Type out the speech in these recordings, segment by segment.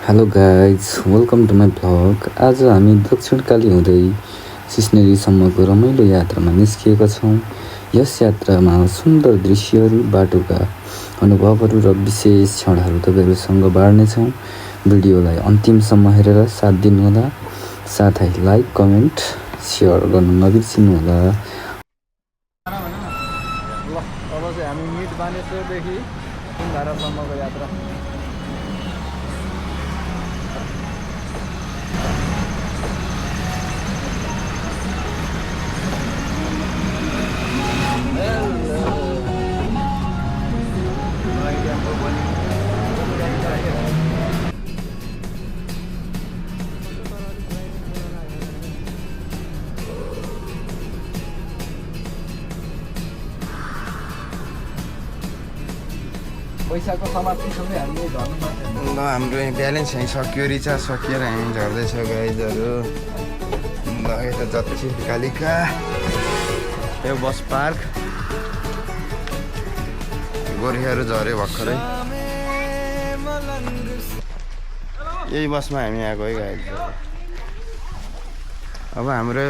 Hello guys welcome to my vlog. आज हामी दक्षिणकाली हुँदै सिस्नेरीसम्मको रमाइलो यात्रामा निस्किएका छौँ। यस यात्रामा सुन्दर दृश्यहरू, बाटोका अनुभवहरू र विशेष क्षणहरू तपाईँहरूसँग बाँड्नेछौँ। भिडियोलाई अन्तिमसम्म हेरेर साथ दिनुहोला, साथै लाइक, कमेन्ट, सेयर गर्न नबिर्सिनुहोला। अब चाहिँ हामी मिट बानेश्वरदेखि कुम्धारासम्मको यात्रा। पैसाको समाप्तिसँगै हामीले झर्नुपर्छ। ल हाम्रो ब्यालेन्स यहीँ सकियो, रिचार्ज सकिएर हामी झर्दैछौँ गाइजहरू। ल यता जति कालिका यो बस पार्क, गोर्खेहरू झऱ्यो भर्खरै। यही बसमा हामी आएको है गाइज। अब हाम्रो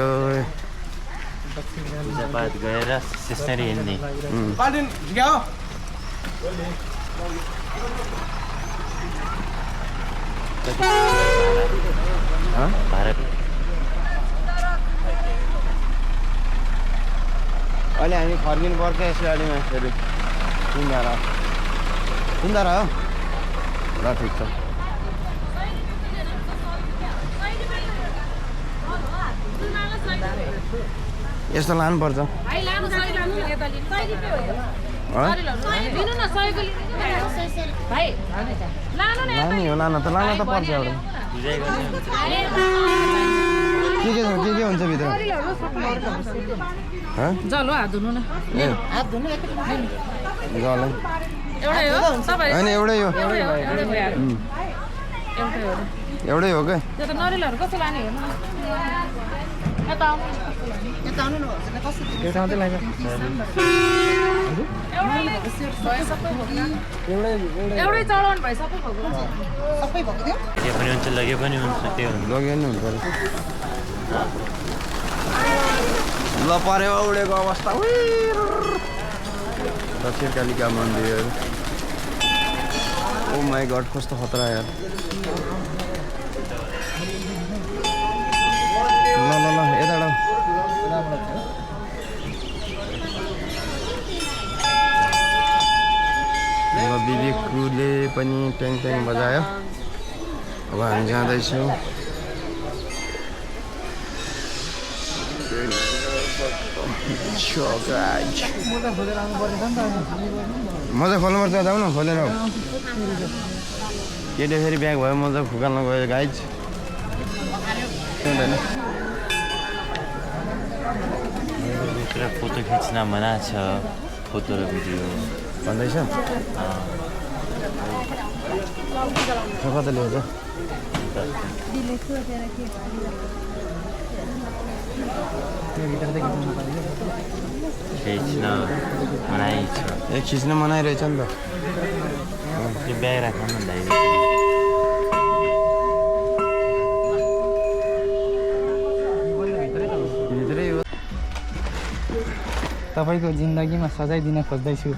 पूजापाठ गरेर सिस्नेरी हिँड्ने। भारत अहिले हामी फर्किनु पर्छ यस गाडीमा फेरि कुम्धारा हो। ल ठिक छ। यस्तो लानुपर्छ। लानु त पर्छ एउटा। के हुन्छ भित्र? जल हात धुनु न, हात धुनु जल होइन एउटै हो, एउटै हो क्या। त्यो त नरिलहरू कस्तो लाने हेर्नु एउटै चलाउनु भयो सबै भएको के पनि हुन्छ, लगे पनि हुन्छ, त्यो लग्यो नि हुन्छ। ल पऱ्यो उडेको अवस्था। दक्षिण कालिका मन्दिर। ओ माई गड कस्तो खतरा यार। ल ल ल यताबाट ल बिबेकले पनि ट्याङ ट्याङ बजायो। अब हामी जाँदैछौँ। मजा खोल्नुपर्छ, जाउँ न खोलेर। केटी फेरि ब्याग भयो, मजा फुकाल्न गयो गाइज। फोटो खिच्न मना छ, फोटो र भिडियो भन्दैछ। कता ल्याउँछ? खिच्न मनाइ छ। ए खिच्न मनाइरहेछ नि त। त्यो ब्याग राख्नु न दाइ। तपाईँको जिन्दगीमा सजाय दिन खोज्दैछु।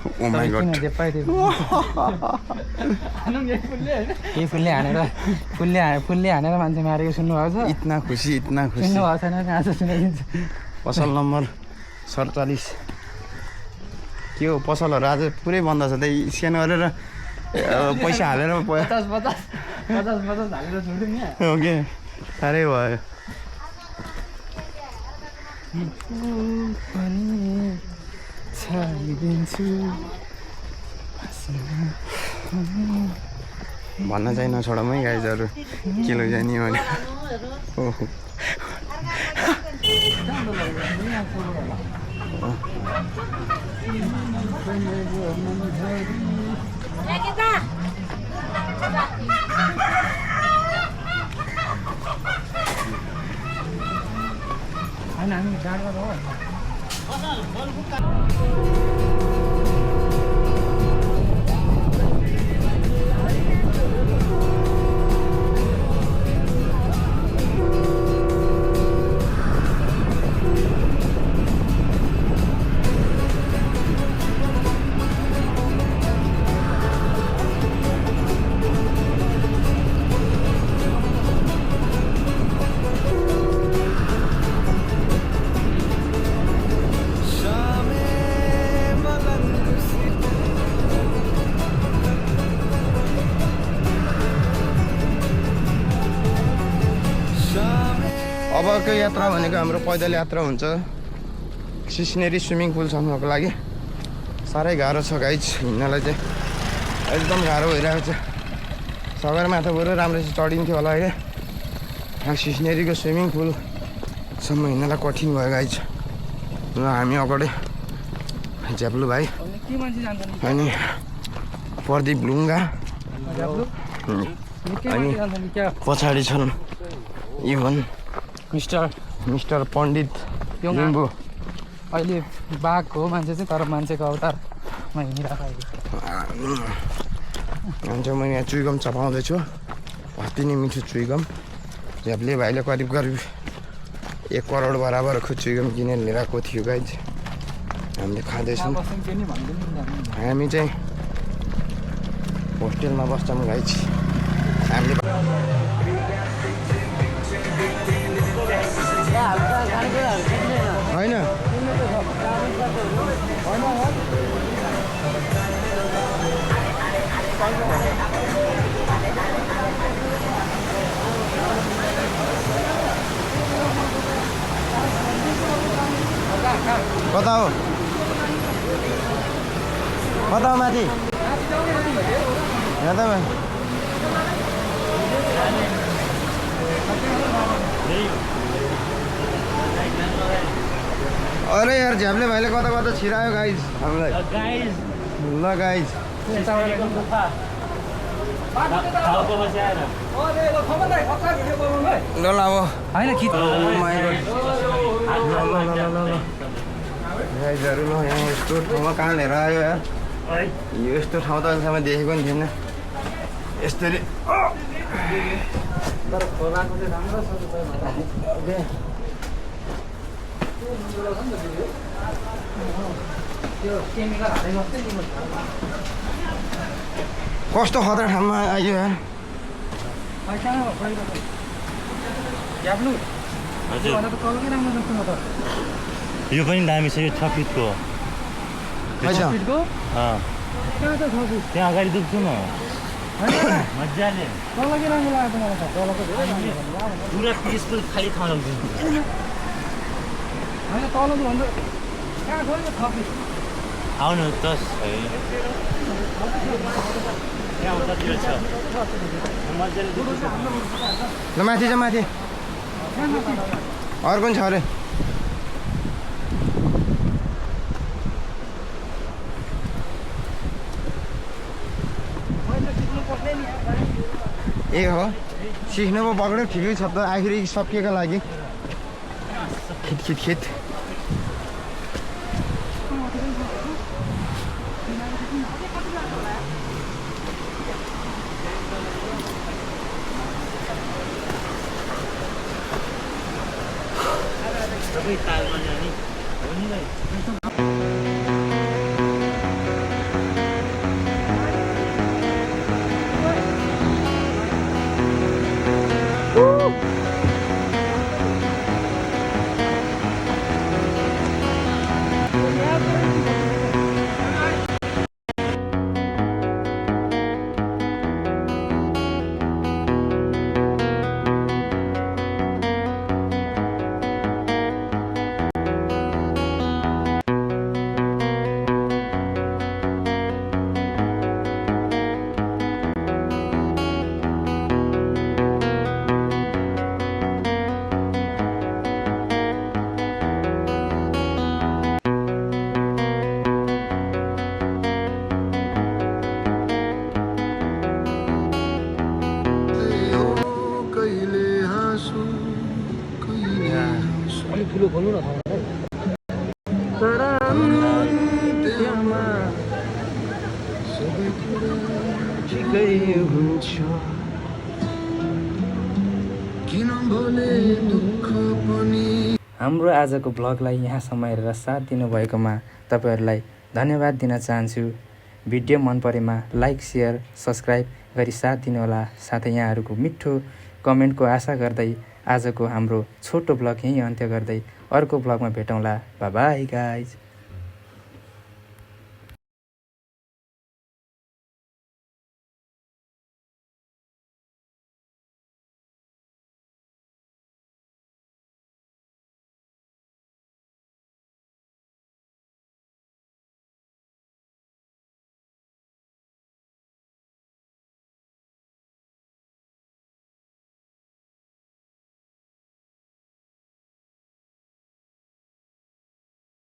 जे पाए त्यही फुलले हानेर मान्छे मारेको सुन्नुभएको छ? इतना खुसी सुन्नुभएको छैन? कहाँ छ सुनाइदिन्छु। पसल नम्बर 47 के हो? पसलहरू आज पुरै बन्द छ। त्यही स्क्यान गरेर पैसा हालेर 50 हालेर छोडिदिउँ नि। ओके साह्रै भयो। भन्न चाहिँ नछोडौँ है गाइजहरू, के लैजाने भने। ओहो होइन हामी गाडीमा हो। अबको यात्रा भनेको हाम्रो पैदल यात्रा हुन्छ सिस्नेरी स्विमिङ पुलसम्मको लागि। साह्रै गाह्रो छ गाइज, हिँड्नलाई चाहिँ एकदम गाह्रो भइरहेको छ। सगरमाथा बरु राम्रोसँग चढिन्थ्यो होला अहिले, सिस्नेरीको स्विमिङ पुलसम्म हिँड्नलाई कठिन भयो गाइज। र हामी अगाडि झ्याप्लु भाइ के मान्छे जान्छ नि अनि प्रदीप लुङ्गा निकै मान्छे जान्छ नि क्या पछाडि छन् इभन मिस्टर पण्डित लिम्बू। अहिले बाघ हो मान्छे चाहिँ, तर मान्छेको अवतारमा हिँडिरहेको अहिले। मान्छे म यहाँ चुइगम चपाउँदैछु, अति नै मिठो चुइगम। झ्याप्ले भाइले करिब 1 करोड बराबरको चुइगम किनेर लिएर आएको थियो गाइज। हामीले खाँदैछौँ। हामी चाहिँ होस्टेलमा बस्छौँ गाइज। हामीले होइन कता हो माथि यहाँ त अरे यार झ्याप्ले भाइले कता कता छिरायो गाइज हामीलाई। ल गाइज ल अब होइन खिच गाइजहरू ल यहाँ यस्तो ठाउँमा कहाँ लिएर आयो यार। यस्तो ठाउँ त अहिलेसम्म देखेको नि थिएन यसरी। तर खोलाको चाहिँ राम्रो छ। त्यो केमिकल हालेको मात्रै दिनु कस्तो खतरा ठाउँमा आयो यार। झ्याप्लु हजुर भन्दा त कलकै राम्रो जस्तो म त। यो पनि दामी छ, यो 6 फिटको हो। फिटको अँ, कहाँ छ 6 फिट? त्यहाँ अगाडि दुख्छु म होइन मजाले तलकै राम्रो लागेको मलाई त। तलको धेरै राम्रो छ। पुरा पिसफुल खाली ठाउँ लाग्छ। होइन तलको भन्दा कहाँ छ नि 6 फिट? आउनु त त्यहाँ उतातिर छ मजाले दुख्छ। ल माथि छ माथि अर्को पनि छ अरे। ए हो सिक्नु पो पक्रियो ठिकै छ त, आखिर सकिएको लागि खिट सबै तालमा जाने हो नि भाइ। ठुलो खोल्नु न हाम्रो आजको ब्लगलाई यहाँसम्म हेरेर साथ दिनुभएकोमा तपाईँहरूलाई धन्यवाद दिन चाहन्छु। भिडियो मन परेमा लाइक शेयर सब्सक्राइब गरी साथ दिनुहोला। साथै यहाँहरूको मिठो कमेन्टको आशा गर्दै आजको हाम्रो छोटो ब्लग यहीँ अन्त्य गर्दै अर्को ब्लगमा भेटौँला। Bye bye guys.